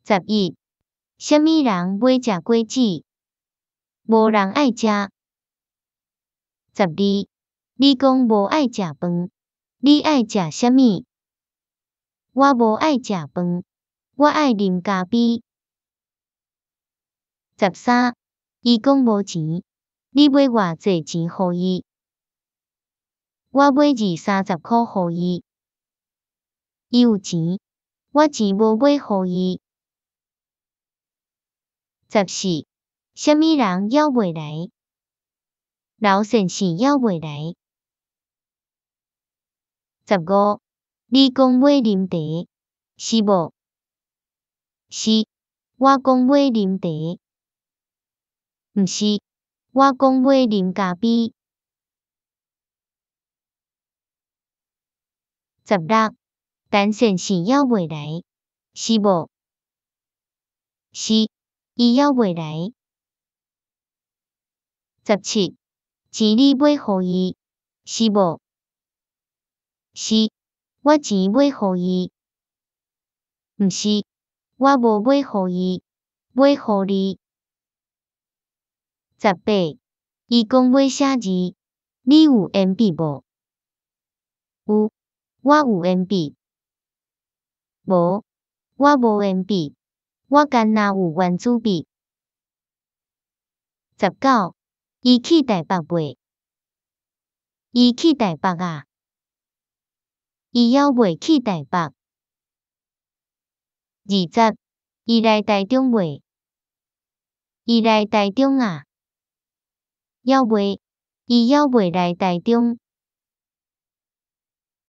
11，啥物人欲食果子？無人愛食。12，你講無愛食飯，你愛食啥物？我無愛食飯，我愛啉咖啡。13，伊講無錢，你買偌濟錢予伊？我買二三十箍予伊。伊有錢，我錢無買予伊。14，啥物人猶未來？劉先生猶未來。15，你講欲啉茶，是無？是，我講欲啉茶。毋是，我講欲啉咖啡。16，陳先生猶未來，是無？是，伊猶未來。17，錢你買予伊，是無？是，我錢買予伊。毋是，我無買予伊，買予你。18，伊講欲寫字，你有鉛筆無？有，我有鉛筆。無，我無鉛筆，我干焦有原子筆。19，伊去台北未？伊去台北矣。伊猶未去台北。20，伊來台中未？伊來台中矣。猶未，伊猶未來台中。